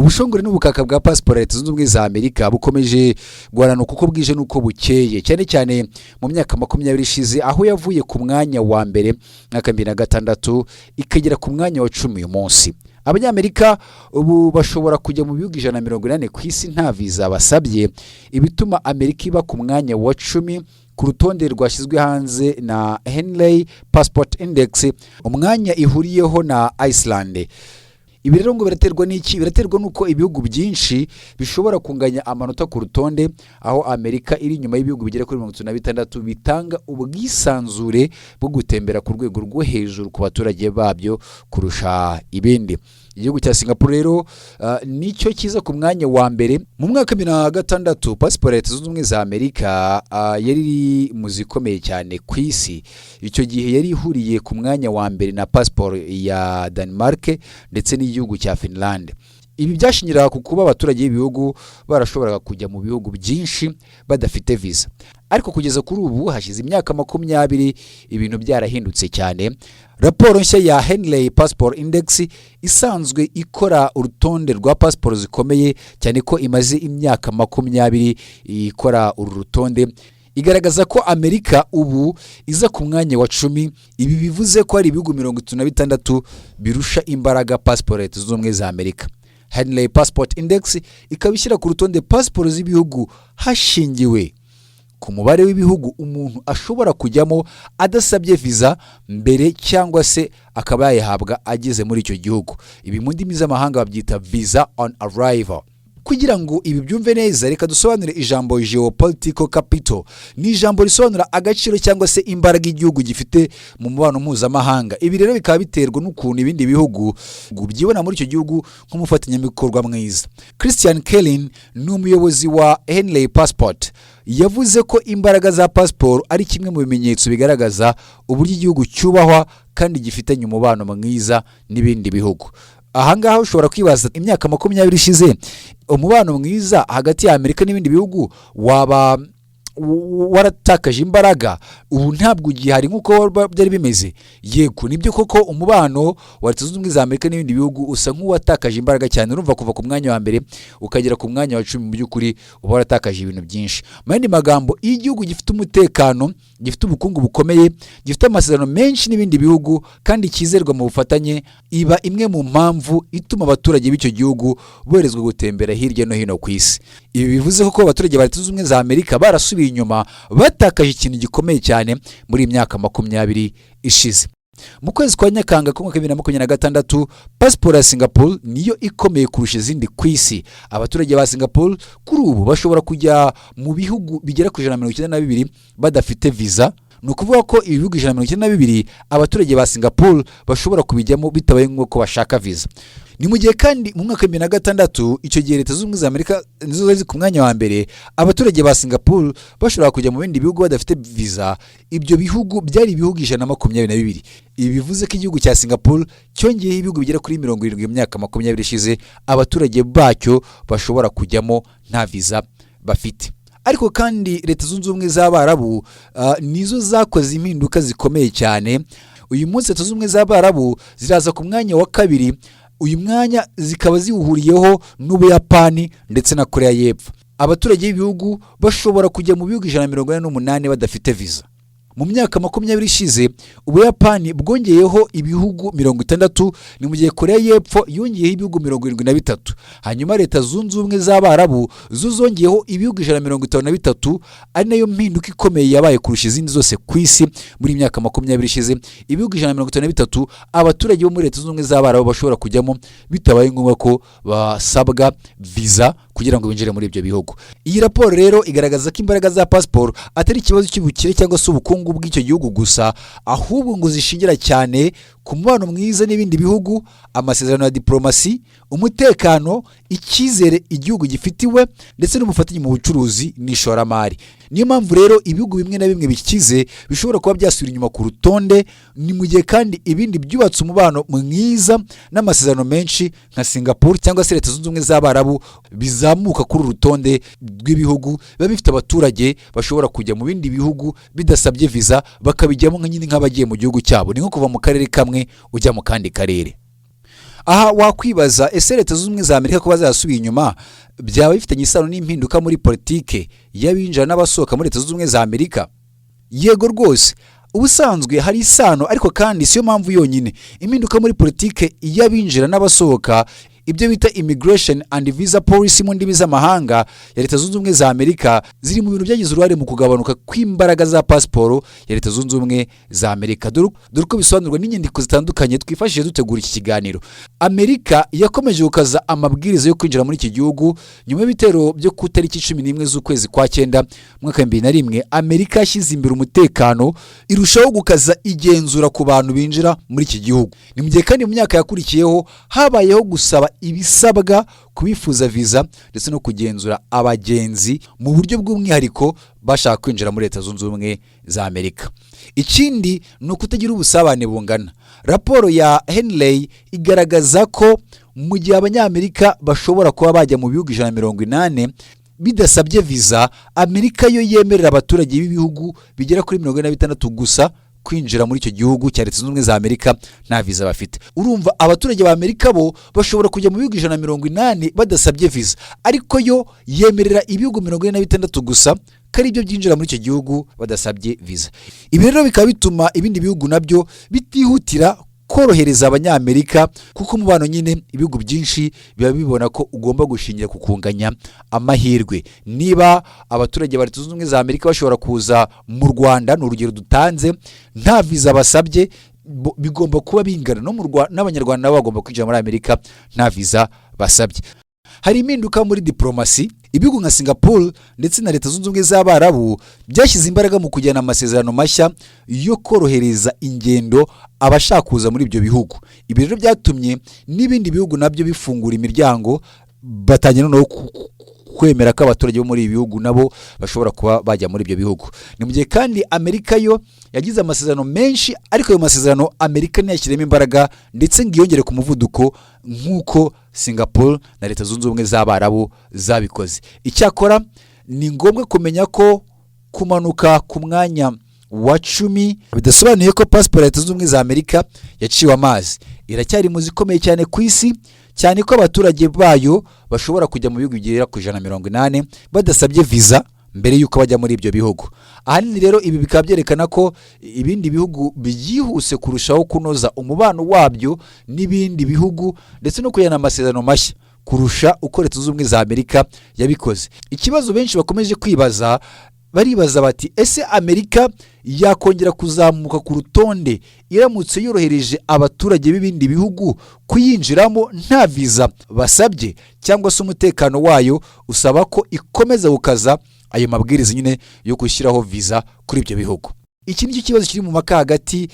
Ubushongore n'ubukaka bwa pasiporo ya Leta Zunze Ubumwe za Amerika bukomeje guhananuka uko bwije n'uko bukeye, cyane cyane mu myaka 20 ishize, aho yavuye ku mwanya wa mbere mwaka 2006 ikagera ku mwanya wa 10 uyu munsi. Abanyamerika ubu bashobora kujya mu bihugu 180 ku isi nta viza basabye, ibituma Amerika iba ku mwanya wa 10 ku rutonde rwashyizwe hanze na Henley Passport Index, umwanya ihuriyeho na Iceland. Ibi rero ngo biraterwa n'iki? Biraterwa n'uko ibihugu byinshi bishobora kunganya amanota ku rutonde, aho Amerika iri inyuma y'ibihugu bigera kuri 36 bitanga ubwisanzure bwo gutembera ku rwego rwo hejuru ku baturage babyo kurusha ibindi. Igihugu cya Singapore rero nicyo kiza ku mwanya wa mbere. Mu mwaka wa 2006, pasiporo ya Leta Zunze Ubumwe za Amerika yari iri mu zikomeye cyane ku isi. Icyo gihe yari ihuriye ku mwanya wa mbere na pasiporo ya Denmark ndetse n'igihugu cya Finland. Ibi byashingiraga ku kuba abaturage b'ibihugu barashoboraga kujya mu bihugu byinshi badafite visa. Ariko kugeza kuri ubu, hashize imyaka 20, ibintu byarahindutse cyane. Raporo nshya ya Henley Passport Index, isanzwe ikora urutonde rwa pasiporo zikomeye cyane, ko imaze imyaka 20 ikora uru rutonde, igaragaza ko Amerika ubu iza ku mwanya wa 10. Ibi bivuze ko hari ibihugu 36 birusha imbaraga pasiporo ya Leta Zunze Ubumwe za Amerika. Henley Passport Index ikaba ishyira ku rutonde pasiporo z'ibihugu hashingiwe ku mubare w'ibihugu umuntu ashobora kujyamo adasabye viza mbere cyangwa se akaba yayihabwa ageze muri icyo gihugu. Ibi mu ndimi z'amahanga babyita visa on arrival. Kugira ngo ibi byumve neza, reka dusobanure ijambo geopolitical capital. Ni ijambo risobanura agaciro cyangwa se imbaraga igihugu gifite mu mubano mpuzamahanga. Ibi rero bikaba biterwa n'ukuntu ibindi bihugu byibona muri icyo gihugu nk'umufatanyabikorwa mwiza. Christian Kellin ni umuyobozi wa Henley Passport. Yavuze ko imbaraga za pasiporo ari kimwe mu bimenyetso bigaragaza uburyo igihugu cyubahwa kandi gifitanye umubano mwiza n'ibindi bihugu. Ahangaha ushobora kwibaza, imyaka 20 ishize umubano mwiza hagati ya Amerika n'ibindi bihugu waba waratakaje imbaraga, ubu ntabwo ugihari nk'uko byari bimeze. Yego, nibyo koko, umubano wa Leta Zunze Ubumwe za Amerika n'ibindi bihugu usa nk'uwatakaje imbaraga cyane. Urumva, kuva ku mwanya wa mbere ukagera ku mwanya wa 10, mu by'ukuri uba waratakaje ibintu byinshi. Mu yandi magambo, iyo igihugu gifite umutekano, gifite ubukungu bukomeye, gifite amasezerano menshi n'ibindi bihugu kandi cyizerwa mu bufatanye, iba imwe mu mpamvu ituma abaturage b'icyo gihugu boherezwa gutembera hirya no hino ku isi. Ibi bivuze ko abaturage ba Leta Zunze Ubumwe za Amerika barasubiye inyuma, batakaje ikintu gikomeye cyane muri iyi myaka 20 ishize. Mu kwezi kwa Nyakanga k'umwaka wa 2026, pasiporo ya Singapore niyo ikomeye kurusha izindi ku isi. Abaturage ba Singapore kuri ubu bashobora kujya mu bihugu bigera ku 192 badafite viza. Ni ukuvuga ko ibi bihugu 192 abaturage ba Singapore bashobora kubijyamo bitabaye ngombwa ko bashaka viza. Ni mu gihe kandi mu mwaka wa 2006, icyo gihe Leta Zunze Ubumwe za Amerika nizo zari ku mwanya wa mbere, abaturage ba Singapore bashobora kujya mu bindi bihugu badafite viza. Ibyo bihugu byari ibihugu 122. Ibi bivuze ko igihugu cya Singapore cyongeyeho ibihugu bigera kuri 70 mu myaka 20 ishize abaturage bacyo bashobora kujyamo nta viza bafite. Ariko kandi Leta Zunze Ubumwe z'Abarabu nizo zakoze impinduka zikomeye cyane. Uyu munsi Leta Zunze Ubumwe z'Abarabu ziraza ku mwanya wa kabiri. Uyu mwanya zikaba ziwuhuriyeho n'Ubuyapani ndetse na Korea y'Epfo. Abaturage b'ibihugu bashobora kujya mu bihugu 148 badafite viza. Mu myaka 20 ishize, Ubuyapani bwongeyeho ibihugu 60, ni mu gihe Korea y'Epfo yongeyeho ibihugu 73. Hanyuma Leta Zunze Ubumwe z'Abarabu zo zongeyeho ibihugu 153, ari nayo mpinduka ikomeye yabaye kurusha izindi zose ku isi muri iyi myaka 20 ishize. Ibihugu 153 abaturage bo muri Leta Zunze Ubumwe z'Abarabu bashobora kujyamo bitabaye ngombwa ko basabwa viza kugira ngo binjire muri ibyo bihugu. Iyi raporo rero igaragaza ko imbaraga za pasiporo atari ikibazo cy'ubukire cyangwa se ubukungu bw'icyo gihugu gusa, ahubwo ngo zishingira cyane ku mubano mwiza n'ibindi bihugu, amasezerano ya diporomasi, umutekano, icyizere igihugu gifitiwe ndetse n'ubufatanye mu bucuruzi n'ishoramari. Niyo mpamvu rero ibihugu bimwe na bimwe bikize bishobora kuba byasubira inyuma ku rutonde, ni mu gihe kandi ibindi byubatse umubano mwiza n'amasezerano menshi nka Singapore cyangwa se Leta Zunze Ubumwe z'Abarabu bizamuka kuri uru rutonde rw'ibihugu biba bifite abaturage bashobora kujya mu bindi bihugu bidasabye viza, bakabijyamo nka nyine nk'abagiye mu gihugu cyabo. Ni nko kuva mu karere kamwe ujya mu kandi karere. Aha wakwibaza: ese Leta Zunze Ubumwe za Amerika kuba zarasubiye inyuma byaba bifitanye isano n'impinduka muri politike y'abinjira n'abasohoka muri Leta Zunze Ubumwe za Amerika? Yego rwose, ubusanzwe hari isano, ariko kandi siyo mpamvu yonyine. Impinduka muri politike y'abinjira n'abasohoka, ibyo bita immigration and visa policy mu ndimi z'amahanga, ya Leta Zunze Ubumwe za Amerika, ziri mu bintu byagize uruhare mu kugabanuka kw'imbaraga za pasiporo ya Leta Zunze Ubumwe za Amerika. Dore uko bisobanurwa n'inyandiko zitandukanye twifashishije dutegura iki kiganiro. Amerika yakomeje gukaza amabwiriza yo kwinjira muri iki gihugu nyuma y'ibitero byo ku itariki 11 z'ukwezi kwa cyenda mu mwaka wa 2001. Amerika yashyize imbere umutekano, irushaho gukaza igenzura ku bantu binjira muri iki gihugu. Ni mu gihe kandi mu myaka yakurikiyeho habayeho gusaba ibisabwa kubifuza viza ndetse no kugenzura abagenzi mu buryo bw'umwihariko bashaka kwinjira muri Leta Zunze Ubumwe za Amerika. Ikindi ni ukutagira ubusabane bungana. Raporo ya Henley igaragaza ko mu gihe Abanyamerika bashobora kuba bajya mu bihugu 180 bidasabye viza, Amerika yo yemerera abaturage b'ibihugu bigera kuri 46 gusa kwinjira muri icyo gihugu cya Leta Zunze Ubumwe za Amerika nta viza bafite. Urumva, abaturage ba Amerika bo bashobora kujya mu bihugu 180 badasabye viza, ariko yo yemerera ibihugu 46 gusa ko ari byo byinjira muri icyo gihugu badasabye viza. Ibi rero bikaba bituma ibindi bihugu nabyo bitihutira korohereza Abanyamerika, kuko umubano nyine ibihugu byinshi biba bibona ko ugomba gushingira ku kunganya amahirwe. Niba abaturage ba Leta Zunze Ubumwe za Amerika bashobora kuza mu Rwanda, ni urugero dutanze, nta viza basabye, bigomba kuba bingana no mu Rwanda, n'Abanyarwanda nabo bagomba kwinjira muri Amerika nta viza basabye. Hari impinduka muri diporomasi. Ibihugu nka Singapore ndetse na Leta Zunze Ubumwe z'Abarabu byashyize imbaraga mu kugirana amasezerano mashya yo korohereza ingendo abashaka kuza muri ibyo bihugu. Ibi rero byatumye n'ibindi bihugu nabyo bifungura imiryango, batangira noneho kwemera ko abaturage bo muri ibi bihugu nabo bashobora kuba bajya muri ibyo bihugu. Ni mu gihe kandi Amerika yo yagize amasezerano menshi, ariko ayo masezerano Amerika ntiyashyiremo imbaraga ndetse ngo iyongere ku muvuduko nk'uko Singapore na Leta Zunze Ubumwe z'Abarabu zabikoze. Icyakora ni ngombwa kumenya ko kumanuka ku mwanya wa 10 bidasobanuye ko pasiporo ya Leta Zunze Ubumwe za Amerika yaciwe amazi. Iracyari mu zikomeye cyane ku isi, cyane ko abaturage bayo bashobora kujya mu bihugu bigera ku 180 badasabye viza mbere y'uko bajya muri ibyo bihugu. Ahanini rero ibi bikaba byerekana ko ibindi bihugu byihuse kurushaho kunoza umubano wabyo n'ibindi bihugu ndetse no kugirana amasezerano mashya kurusha uko Leta Zunze Ubumwe za Amerika yabikoze. Ikibazo benshi bakomeje kwibaza, baribaza bati: ese Amerika yakongera kuzamuka ku rutonde iramutse yorohereje abaturage b'ibindi bihugu kuyinjiramo nta viza basabye, cyangwa se umutekano wayo usaba ko ikomeza gukaza ayo mabwiriza nyine yo gushyiraho viza kuri ibyo bihugu? Iki ni cyo kibazo kiri mu maka hagati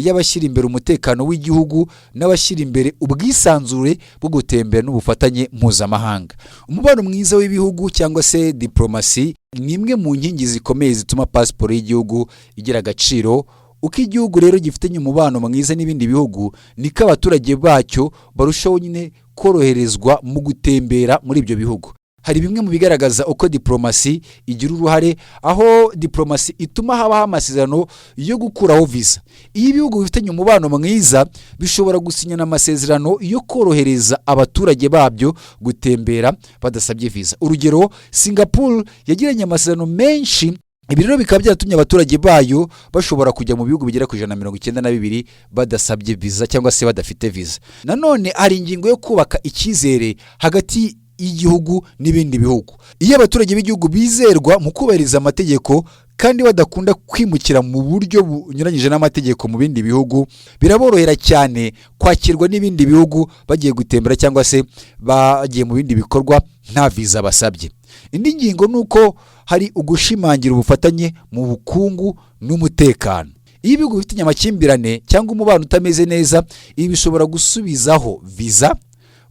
y'abashyira imbere umutekano w'igihugu n'abashyira imbere ubwisanzure bwo gutembera n'ubufatanye mpuzamahanga. Umubano mwiza w'ibihugu cyangwa se diporomasi ni imwe mu nkingi zikomeye zituma pasiporo y'igihugu igira agaciro. Uko igihugu rero gifitanye umubano mwiza n'ibindi bihugu, niko abaturage bacyo barushaho nyine koroherezwa mu gutembera muri ibyo bihugu. Hari bimwe mu bigaragaza uko diporomasi igira uruhare, aho diporomasi ituma habaho amasezerano yo gukuraho visa. Iyo ibihugu bifitanye umubano mwiza, bishobora gusinyana amasezerano yo korohereza abaturage babyo gutembera badasabye visa. Urugero, Singapore yagiranye amasezerano menshi. Ibi rero bikaba byaratumye abaturage bayo bashobora kujya mu bihugu bigera ku 192 badasabye viza cyangwa se badafite viza. Nanone hari ingingo yo kubaka icyizere hagati y'igihugu n'ibindi bihugu. Iyo abaturage b'igihugu bizerwa mu kubahiriza amategeko kandi badakunda kwimukira mu buryo bunyuranyije n'amategeko mu bindi bihugu, biraborohera cyane kwakirwa n'ibindi bihugu bagiye gutembera cyangwa se bagiye mu bindi bikorwa nta viza basabye. Indi ngingo ni uko hari ugushimangira ubufatanye mu bukungu n'umutekano. Iyo ibihugu bifitanye amakimbirane cyangwa umubano utameze neza, ibi bishobora gusubizaho viza,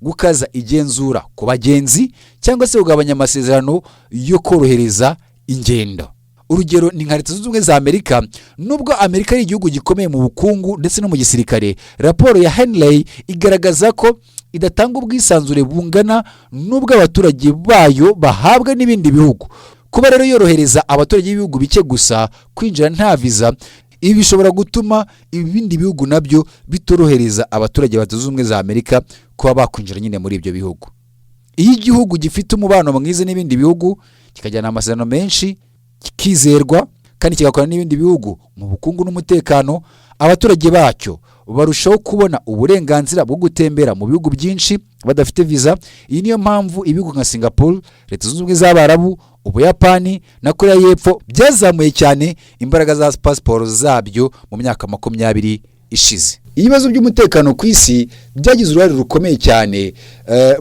gukaza igenzura ku bagenzi cyangwa se kugabanya amasezerano yo korohereza ingendo. Urugero ni nka Leta Zunze Ubumwe za Amerika. Nubwo Amerika ari igihugu gikomeye mu bukungu ndetse no mu gisirikare, raporo ya Henley igaragaza ko idatanga ubwisanzure bungana n'ubwo abaturage bayo bahabwa n'ibindi bihugu. Kuba rero yorohereza abaturage b'ibihugu bike gusa kwinjira nta viza, Ibi bishobora gutuma ibindi bihugu nabyo bitorohereza abaturage ba Leta Zunze Ubumwe za Amerika kuba bakwinjira nyine muri ibyo bihugu. Iyo igihugu gifite umubano mwiza n'ibindi bihugu, kikajyana amasezerano menshi, kikizerwa kandi kigakorana n'ibindi bihugu mu bukungu n'umutekano, abaturage bacyo barushaho kubona uburenganzira bwo gutembera mu bihugu byinshi badafite viza. Iyi niyo mpamvu ibihugu nka Singapore, Leta Zunze Ubumwe z'Abarabu, Ubuyapani na Korea y'Epfo byazamuye cyane imbaraga za pasiporo zabyo mu myaka 20 ishize. Ibibazo by'umutekano ku isi byagize uruhare rukomeye cyane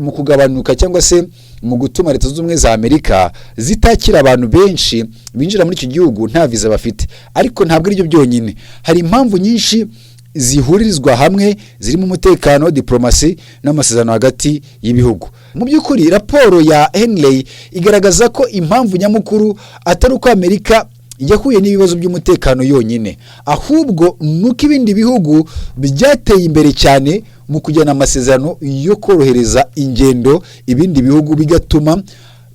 mu kugabanuka cyangwa se mu gutuma Leta Zunze Ubumwe za Amerika zitakira abantu benshi binjira muri icyo gihugu nta viza bafite. Ariko ntabwo aribyo byonyine, hari impamvu nyinshi zihurizwa hamwe zirimo umutekano, diplomasi n'amasezerano hagati y'ibihugu. Mu by'ukuri, raporo ya Henley igaragaza ko impamvu nyamukuru atari uko Amerika yahuye n'ibibazo by'umutekano yonyine, ahubwo ni uko ibindi bihugu byateye imbere cyane mu kugirana amasezerano yo korohereza ingendo ibindi bihugu, bigatuma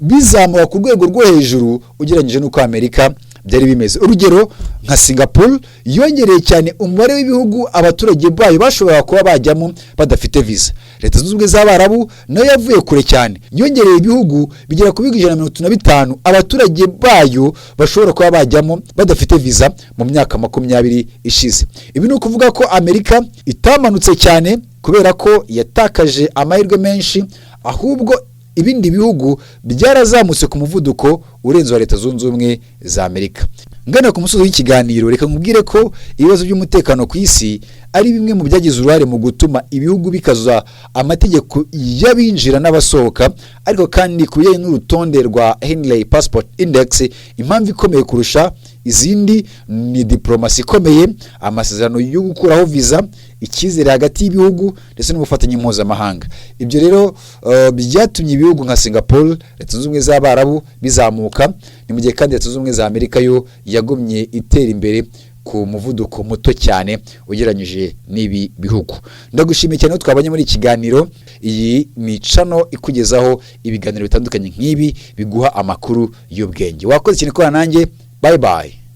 bizamuka ku rwego rwo hejuru ugereranyije n'uko Amerika byari bimeze. Urugero, nka Singapore yongereye cyane umubare w'ibihugu abaturage bayo bashobora kuba bajyamo badafite visa. Leta Zunze Ubumwe z'Abarabu nayo yavuye kure cyane, yongereye ibihugu bigera ku bihugu 135 abaturage bayo bashobora kuba bajyamo badafite visa mu myaka 20 ishize. Ibi ni ukuvuga ko Amerika itamanutse cyane kubera ko yatakaje amahirwe menshi, ahubwo ibindi bihugu byarazamutse ku muvuduko urenze wa Leta Zunze Ubumwe za Amerika. Ngana ku musozi w'ikiganiro, reka nkubwire ko ibibazo by'umutekano ku isi ari bimwe mu byagize uruhare mu gutuma ibihugu bikaza amategeko y'abinjira n'abasohoka. Ariko kandi, ku bijyanye n'urutonde rwa Henley Passport Index, impamvu ikomeye kurusha izindi ni diplomasi ikomeye, amasezerano yo gukuraho viza, icyizere hagati y'ibihugu ndetse n'ubufatanye mpuzamahanga. Ibyo rero byatumye ibihugu nka Singapore, Leta Zunze Ubumwe z'Abarabu bizamuka, ni mu gihe kandi Leta Zunze Ubumwe za Amerika yo yagumye itera imbere ku muvuduko muto cyane ugereranyije n'ibi bihugu. Ndagushimiye cyane ko twabanye muri iki kiganiro. Iyi ni channel ikugezaho ibiganiro bitandukanye nk'ibi biguha amakuru y'ubwenge. Wakoze cyane kubana nanjye. Bye bye.